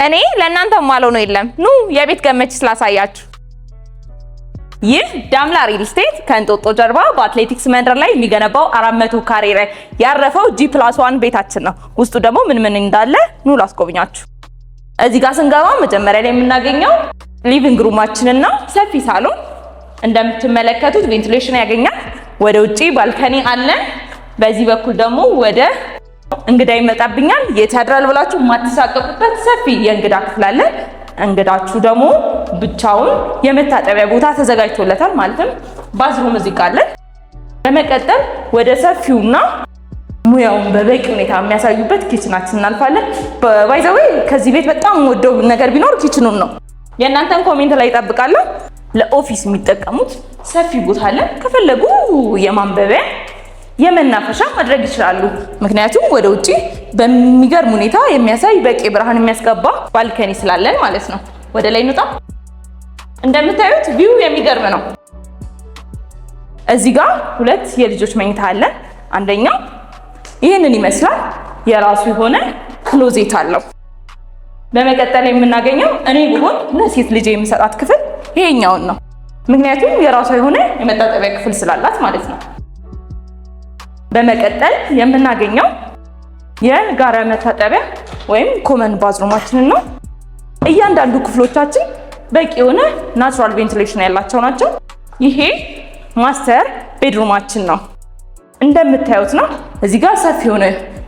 እኔ ለእናንተ ማልሆነው የለም። ኑ የቤት ገመችስ ላሳያችሁ። ይህ ዳምላ ሪል ስቴት ከእንጦጦ ጀርባ በአትሌቲክስ መንደር ላይ የሚገነባው 400 ካሬ ላይ ያረፈው G+1 ቤታችን ነው። ውስጡ ደግሞ ምን ምን እንዳለ ኑ ላስጎብኛችሁ። እዚህ ጋር ስንገባ መጀመሪያ ላይ የምናገኘው living room ኣችንን ነው። ሰፊ ሳሎን እንደምትመለከቱት ventilation ያገኛል። ወደ ውጪ balcony አለን። በዚህ በኩል ደግሞ ወደ እንግዳ ይመጣብኛል የት ያድራል ብላችሁ የማትሳቀቁበት ሰፊ የእንግዳ ክፍል አለን። እንግዳችሁ ደግሞ ብቻውን የመታጠቢያ ቦታ ተዘጋጅቶለታል። ማለትም bathroom እዚህ ጋር አለን። በመቀጠል ወደ ሰፊውና ሙያውን በበቂ ሁኔታ የሚያሳዩበት kitchen ኣችን እናልፋለን። By the way፣ ከዚህ ቤት በጣም የምወደው ነገር ቢኖር kitchen ኑን ነው። የእናንተን comment ላይ እጠብቃለሁ። ለ office የሚጠቀሙት ሰፊ ቦታ አለን። ከፈለጉ የማንበቢያ፣ የመናፈሻ ማድረግ ይችላሉ። ምክንያቱም ወደ ውጪ በሚገርም ሁኔታ የሚያሳይ፣ በቂ ብርሃን የሚያስገባ balcony ስላለን ማለት ነው። ወደ ላይ እንውጣ። እንደምታዩት view የሚገርም ነው። እዚህ ጋር ሁለት የልጆች መኝታ አለን። አንደኛው ይህንን ይመስላል። የራሱ የሆነ closet አለው። በመቀጠል የምናገኘው እኔ ብሆን ለሴት ልጅ የምሰጣት ክፍል ይሄኛውን ነው። ምክንያቱም የራሷ የሆነ የመታጠቢያ ክፍል ስላላት ማለት ነው። በመቀጠል የምናገኘው የጋራ መታጠቢያ ወይም common bathroom ኣችንን ነው። እያንዳንዱ ክፍሎቻችን በቂ የሆነ natural ventilation ያላቸው ናቸው። ይሄ master bedroom ኣችን ነው። እንደምታዩት ነው። እዚህ ጋር ሰፊ የሆነ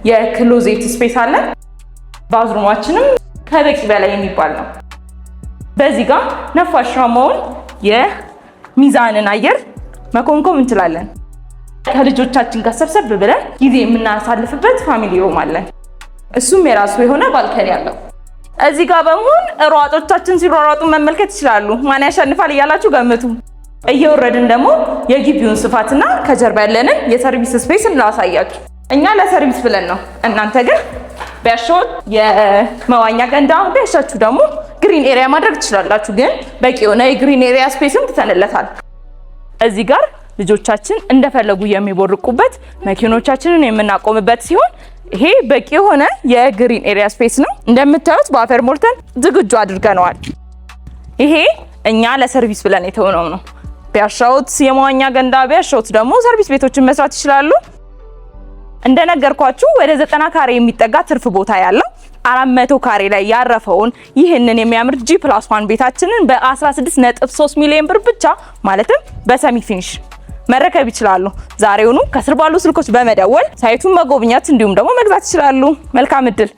የ closet space አለን። Bathroom ኣችንም ከበቂ በላይ የሚባል ነው። በዚህ ጋር ነፋሻማውን የሚዛንን አየር መኮምኮም እንችላለን። ከልጆቻችን ጋር ሰብሰብ ብለን ጊዜ የምናሳልፍበት family room አለን። እሱም የራሱ የሆነ balcony አለው። እዚህ ጋር በመሆን ሯጮቻችን ሲሯሯጡ መመልከት ይችላሉ። ማን ያሸንፋል እያላችሁ ገምቱ። እየወረድን ደግሞ የግቢውን ስፋትና ከጀርባ ያለንን የ service space እናሳያችሁ። እኛ ለ service ብለን ነው። እናንተ ግን ቢያሻዎት የመዋኛ ገንዳ፣ ቢያሻችሁ ደግሞ green area ማድረግ ትችላላችሁ። ግን በቂ የሆነ የ green area space ም ትተንለታል። እዚህ ጋር ልጆቻችን እንደፈለጉ የሚቦርቁበት፣ መኪኖቻችንን የምናቆምበት ሲሆን ይሄ በቂ የሆነ የ green area space ነው። እንደምታዩት በአፈር ሞልተን ዝግጁ አድርገነዋል። ይሄ እኛ ለ service ብለን የተሆነው ነው። ቢያሻውት የመዋኛ ገንዳ፣ ቢያሻውት ደግሞ service ቤቶችን መስራት ይችላሉ። እንደነገርኳችሁ ወደ 90 ካሬ የሚጠጋ ትርፍ ቦታ ያለው 400 ካሬ ላይ ያረፈውን ይህንን የሚያምር G+1 ቤታችንን በ16.3 ሚሊዮን ብር ብቻ፣ ማለትም በ semi finish መረከብ ይችላሉ። ዛሬውኑ ከስር ባሉ ስልኮች በመደወል site ኡን መጎብኘት እንዲሁም ደግሞ መግዛት ይችላሉ። መልካም እድል።